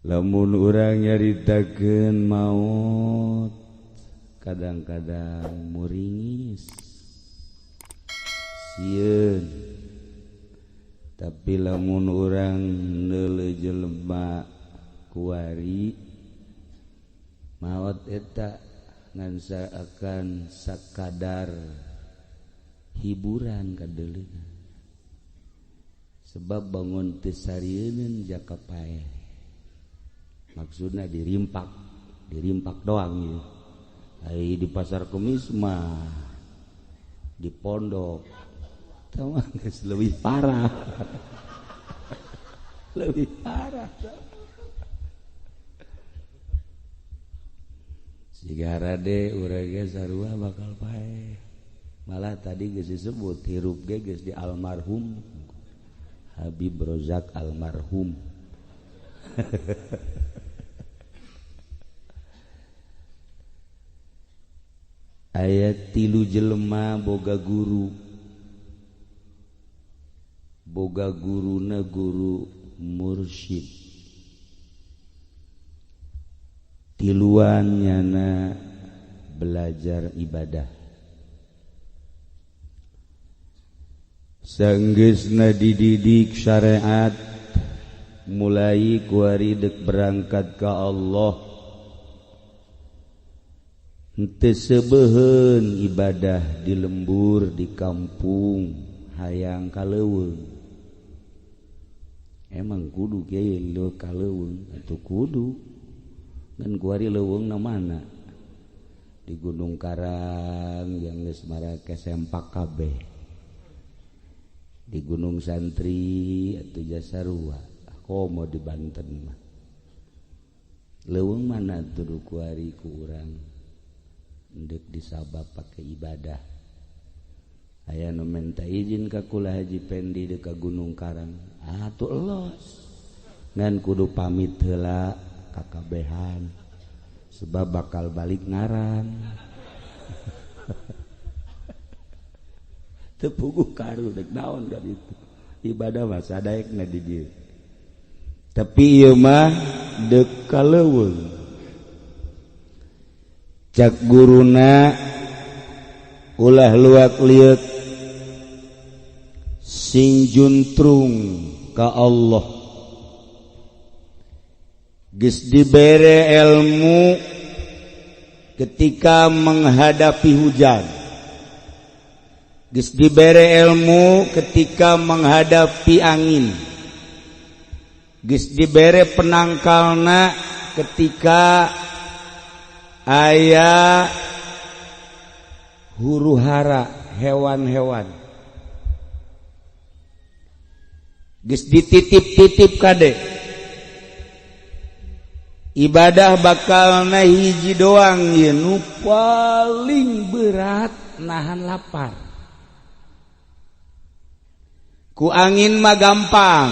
Lamun urang nyaritakeun maut kadang-kadang muringis sieun, tapi lamun urang neuleuh jelema kuari maot eta ngan akan sakadar hiburan kadeuleunan, sebab bangun teu sarieun jaka paeh. Maksudnya dirimpak, dirimpak doang ya. Ai di pasar Kemis mah di pondok tah geus leuwih parah. Lebih parah. Siga rade urang ge sarua bakal paeh. Malah tadi geus disebut hirup ge geus di almarhum Habib Rozak almarhum. Ayat tilu jelema boga guru, boga guruna guru mursyid, tiluan nyana belajar ibadah. Sanggeusna dididik syariat mulai kuari dek berangkat ka Allah. Henteu sebeuheun ibadah di lembur di kampung hayang ka leuweung. Emang kudu kiai leuweung ka leuweung atuh kudu. Ngan kuari leuweungna mana? Di Gunung Karang yang geus marake sempak kabeh. Di Gunung Santri atuh jasarua. Komo di Banten mah. Leuweung mana tuh kuari ku urang? Ndek disabab pakai ibadah. Aya nu minta izin ka kula Haji Pendi deuk ka Gunung Karang. Atuh los. Ngan kudu pamit heula ka kabehan. Sebab bakal balik ngaran. Teu puguh karu dek naon ka ditu. Ibadah mah sadaekna di dieu. Tapi ieu mah deuk ka leuweung. Cak guruna ulah luak lieuk sing juntrung ka Allah. Geus dibere ilmu ketika menghadapi hujan, geus dibere ilmu ketika menghadapi angin, geus dibere penangkalna ketika aya huru hara hewan-hewan, geus dititip-titip kade. Ibadah bakalna hiji doang ye nu paling berat nahan lapar. Ku angin mah gampang,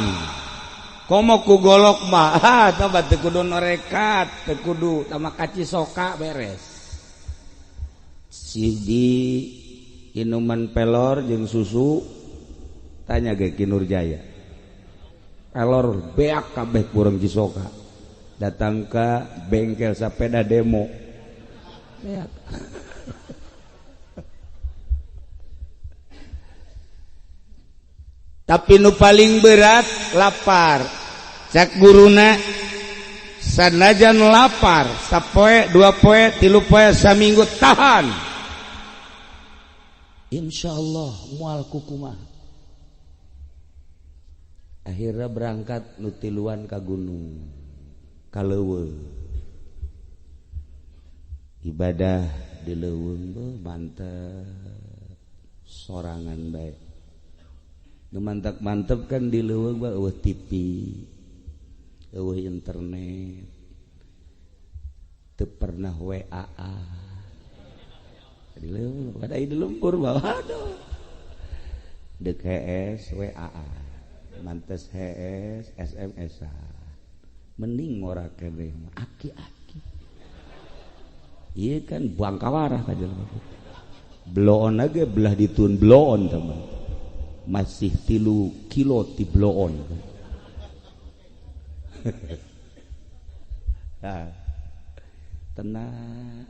komo ku golok mah ah tah teu kudu norekat, teu kudu tama kaci soka beres. Sidi inuman pelor jeung susu tanya ge Ki Nurjaya. Pelor beak kabeh kurang cisoka. Datang ke bengkel sepeda demo. Beak. Tapi nu paling berat lapar. Cak guruna sanajan lapar sapoe dua poe tilu poe saminggu tahan, insyaallah moal kukumaha. Akhirnya berangkat nu tiluan ka gunung ka leuweung. Ibadah di leuweung mantep sorangan bae. Nu mantep-mantep kan di leuweung mah eueuh TV, eueuh internet, teu pernah WA. Di leuweung pada di lembur mah aduh. Deuk HS WA, mantes HS SMS. Mending ngora keneh aki-aki. Ieu kan bangkawarah ka jelema. Bloon ge belah ditun bloon teman. Masih 3 kilo ti bloon. Nah, tenang.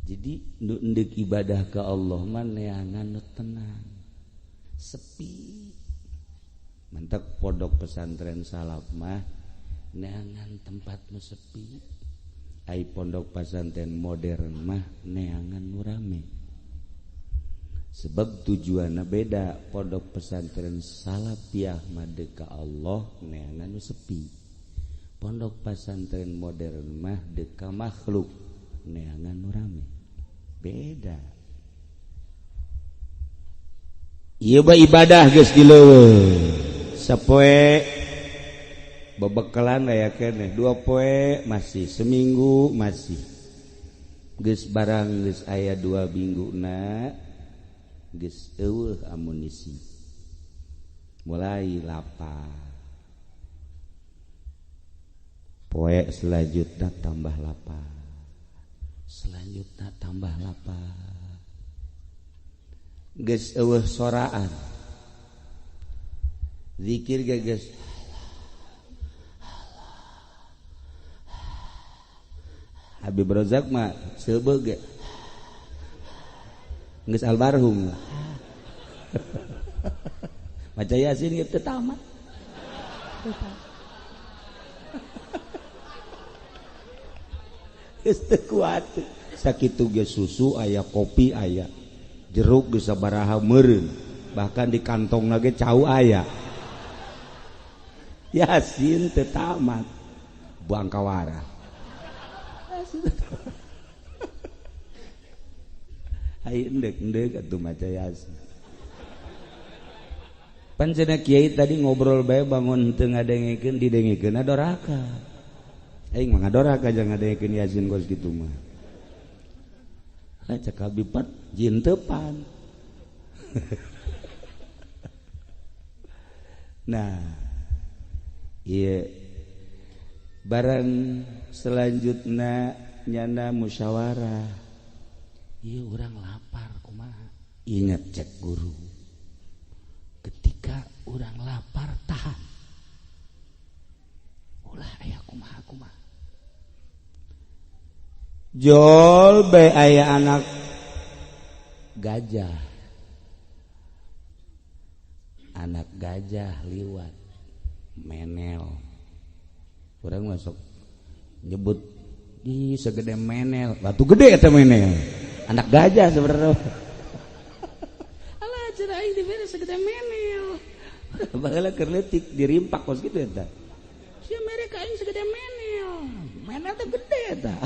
Jadi nu endek ibadah ke Allah mah neangan nu tenang, sepi. Mantak pondok pesantren salaf mah neangan tempat nu sepi. Ai pondok pesantren modern mah neangan nu rame. Sebab tujuanna beda. Pondok pesantren salafiyah mah deuk ka Allah neangan nu sepi. Pondok pesantren modern mah deuk ka makhluk neangan nu rame. Beda. Ieu ba ibadah geus dileuweung. Sapoe bebekalan aya keneh, 2 poe masih, seminggu masih. Geus barang geus aya 2 minggu na geus eueuh amunisi. Mulai lapar. Poe selanjutna tambah lapar. Selanjutna tambah lapar. Geus eueuh soraan. Zikir ge geus Habib Rozak mah seubeuh ge geus almarhum. Maca Yasin ge teu tamat. Geus teu kuat. Sakitu ge susu aya, kopi aya, jeruk geus sabaraha meureun, bahkan di kantongna ge cau aya. Yasin teu tamat, buang kawara. Ayo endek-endek atuh maca Yasin. Pan cenah kiai tadi ngobrol bae bangun teu ngadengekeun, didengekeun doraka. Aing mah ngadoraka jangan ngadengekeun Yasin kos kitu mah. Lah cek Habib pan jin teu pan. Nah, iya barang selanjutnya nyana musyawarah. Iya orang lapar kumaha. Ingat cek guru. Ketika orang lapar tahan. Ulah aya kumaha kumaha. Jol bae aya anak gajah. Anak gajah liwat menel. Orang masuk nyebut di segede menel, batu gede eta menel. Anak gajah sebenarnya. Alah cenah aing dibere segede menel. Baheula keur leutik dirimpak kos kitu eta. Sia mere ka aing segede menel. Menel teh gede eta.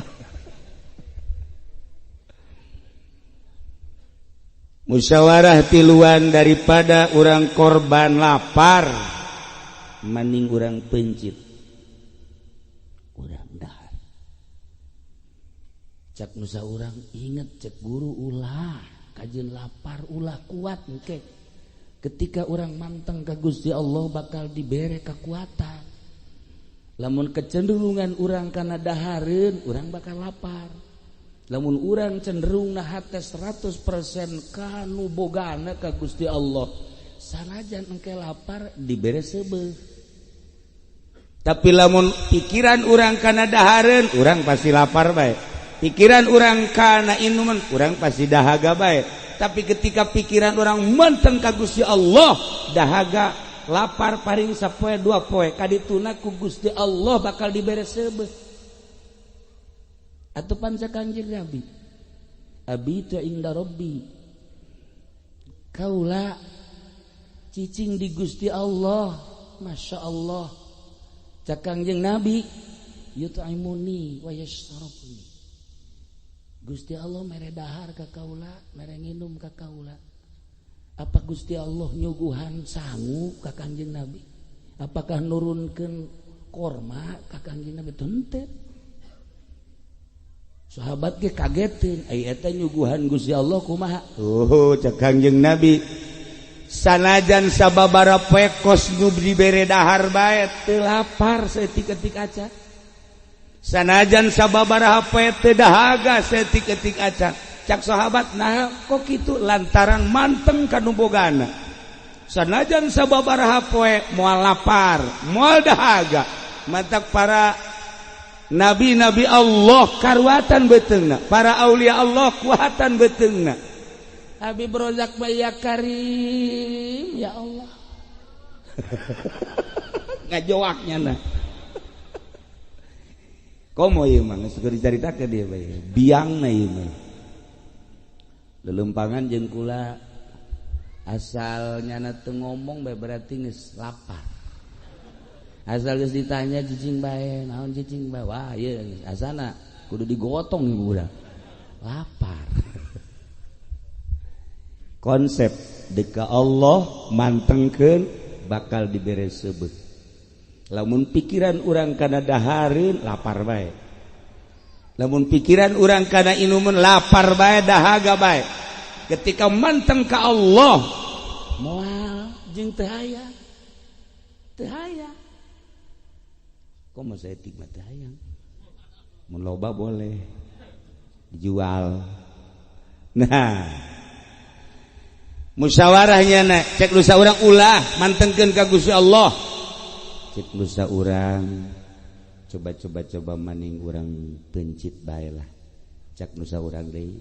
Musyawarah tiluan daripada urang korban lapar mending urang pencit. Urang dahar. Cak nusa urang inget cek guru ulah kajeun lapar ulah kuat engke. Ketika urang manteng ka Gusti Allah bakal dibere kekuatan. Lamun kecenderungan urang kana dahareun urang bakal lapar. Lamun urang cenderung na hate 100% kanu bogana ka Gusti Allah, sanajan engke lapar dibere seubeuh. Tapi lamun pikiran urang kana dahareun, urang pasti lapar bae. Pikiran urang kana inuman, urang pasti dahaga bae. Tapi ketika pikiran urang menteng ka Gusti Allah, dahaga lapar paring sapoe dua poe, kadituna ku Gusti Allah bakal dibere seubeuh. Atau panca Kanjeng Nabi, abitu inda Rabbi, kaula cicing di Gusti Allah, Masya Allah. Cak Kanjeng Nabi, yut'imuni wa yashrabuni. Gusti Allah mere dahar ka kaula, mere nginum ka kaula. Apa Gusti Allah nyuguhan sangu ka Kanjeng Nabi? Apakah nurunkeun korma ka Kanjeng Nabi? Henteu. Sahabat ge kagetin, ai eta nyuguhan Gusti Allah kumaha? Oh, cek Kangjeng Nabi, sanajan sababara poe kos nu dibere dahar bae teu lapar saeutik-eutik acan. Sanajan sababaraha poe teu dahaga saeutik-eutik acan. Cak sahabat, nah kok kitu lantaran manteng ka nu bogana. Sanajan sababaraha poe moal lapar, moal dahaga. Matak para Nabi-nabi Allah karuatan beuteungna, para aulia Allah kuatan beuteungna. Habib Rozak ya Karim ya Allah. Ngajoaknya nah. Komo ieu mah geus dicaritakeun dia bae. Biangna ieu mah. Lelempangan jeung kula asal nyana teu ngomong bae berarti geus lapar. Asal geus ditanya cicing bae, naon cicing bae, wah ieu asana kudu digotong ibu urang. Lapar. Konsep deka Allah mantengkeun bakal dibere seubeuh. Lamun pikiran urang kana dahareun lapar bae. Lamun pikiran urang kana inuman lapar bae, dahaga bae. Ketika manteng ka Allah moal jeung teu aya. Teu aya. Komo saya mah teu hayang. Mun loba boleh dijual. Nah, musyawarahnya na cek lusa urang ulah mantengkeun ka Gusti Allah. Cek lusa urang coba-coba maning urang pencit bae lah. Cek nusa urang deui,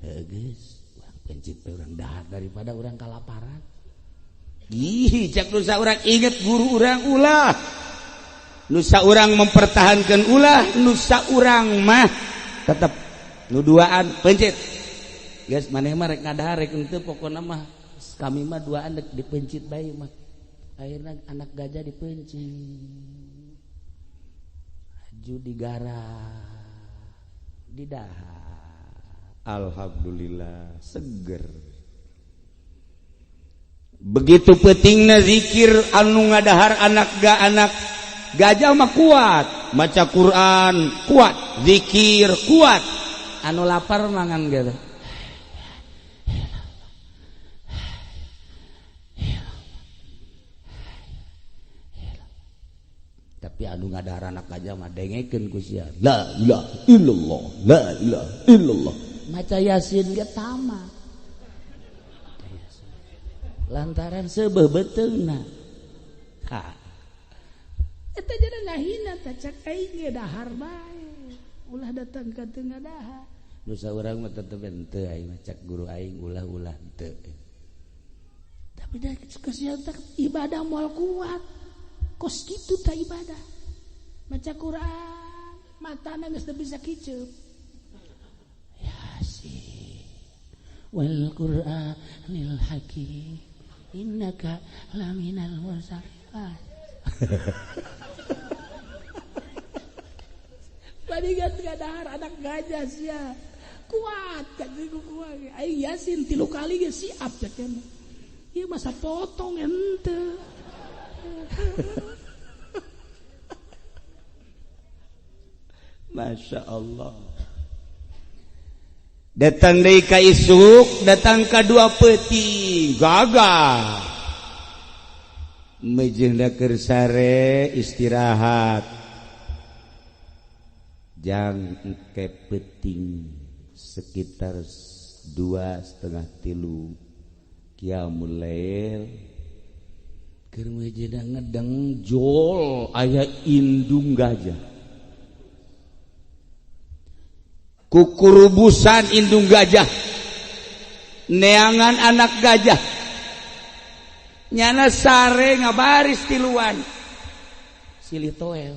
heuh geus, urang pencit bae urang dahar daripada urang kalaparan. Ih, cek nusa urang inget guru urang ulah. Nusa urang mempertahankan ulah, nusa urang mah tetep nu duaan pencit. Geus maneh mah rek ngadahar rek henteu pokona mah kami mah duaan rek dipencit bae mah. Akhirna anak gajah dipencit. Aju digarah, didahar. Alhamdulillah seger. Begitu pentingna zikir anu ngadahar anak ga anak gajah mah kuat, maca Quran kuat, zikir kuat. Anu lapar mangan gitu. Tapi anu ngadahar anak gajah mah dengekeun ku sia. La ilaha illallah, la ilaha illallah. Maca Yasin ge tamat. Lantaran seubeuh beuteungna. Ha. Eta jadi ngahina teh cek aing ge dahar bae. Ulah datang ka teu ngadahar. Nu saurang mah tetep henteu aing mah cek guru aing ulah-ulah henteu. Tapi da kesian teh ibadah moal kuat. Kos kitu teh ibadah. Maca Quran, matana geus teu bisa kiceup. Yasin wal Qur'anil Hakim innaka laminal mursalin. Badigat ngadahar anak gajah sia. Kuat cek kuat. Aing Yasin 3 kali ge siap cek. Ieu masa potong henteu. Masya Allah. Datang deui ka isuk, datang ka dua peuting, gagah. Mejeuna keur sare istirahat. Jang engke peuting sekitar 2:30 3 qiyamul lail. Keur mejeuna ngedeng jol aya indung gajah. Kukurubusan indung gajah, neangan anak gajah, nyana sare ngabaris tiluan, silih toel,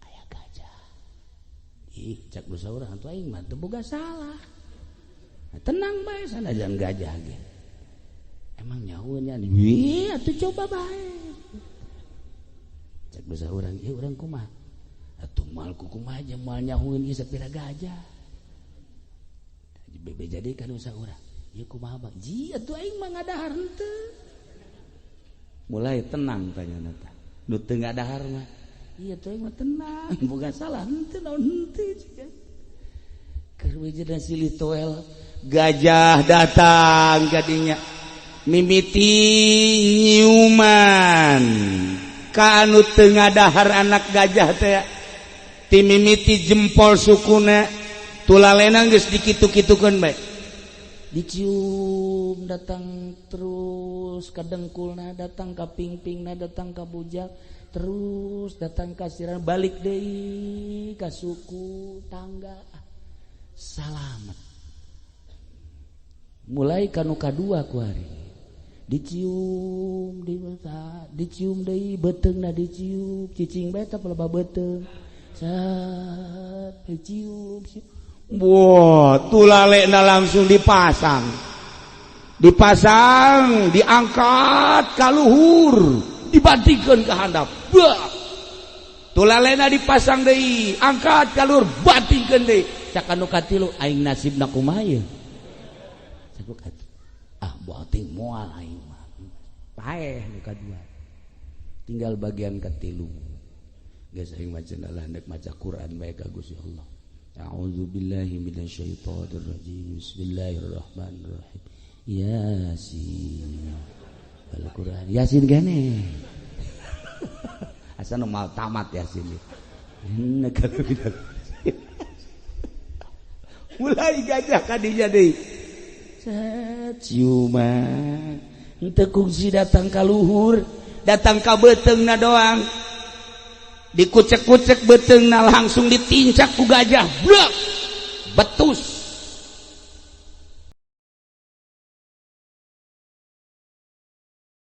aya gajah, ih cak dosa urang atuh aing mah teu boga salah, nah, tenang bae sanajan gajah ge, emang nyahunya, wih atuh coba bae, cak dosa urang, ieu urang kumaha? Atuh mal kumaha jeung moal nyahueun ieu sapira gajah. Bebe jadi ka nu saurang. Ieu kumaha bang? Ji atuh aing mah ngadahar henteu. Mulai tenang tanyana tah. Nu teu ngadahar mah. Ieu atuh aing mah tenang, boga salah henteu naon henteu jiga. Keur wejena silih toel gajah datang kadinya. Mimiti nyiuman ka anu teu ngadahar anak gajah teh. Timimiti jempol sukuna tulalenang geus dikitu-kitukeun bae. Dicium datang terus ka dengkulna, datang ka pingpingna, datang ka bujang, terus datang ka sirah, balik deui ka suku tangga. Salamet. Mulai kanu kadua kuari dicium, di dicium deui beuteungna, dicium cicing bae teh pelebah beuteung, sat dicium. Wah, tulalekna langsung dipasang. Dipasang, diangkat ka luhur, dibantingkeun ka handap. Bah. Tulalena dipasang deui, angkat ka luhur, bantingkeun deui. Cak anu katilu, aing nasibna kumaha ye? Cak katilu. Ah, banting moal aing mah. Paeh nu kadua. Tinggal bagian katilu. Geus aing maca lah, hendak maca Quran bae ka Gusti Allah. A'udzu billahi minasyaitonir rajim. Bismillahirrahmanirrahim. Yasin. Al-Qur'an. Yasin gane. Asa nu mal tamat Yasin. Mulai gajah kadinya deui. Set ciuman. Henteu kungsi datang ka luhur, datang ka beuteungna doang. Dikucek-kucek beuteungna, langsung ditincak ku gajah. Blek. Betus.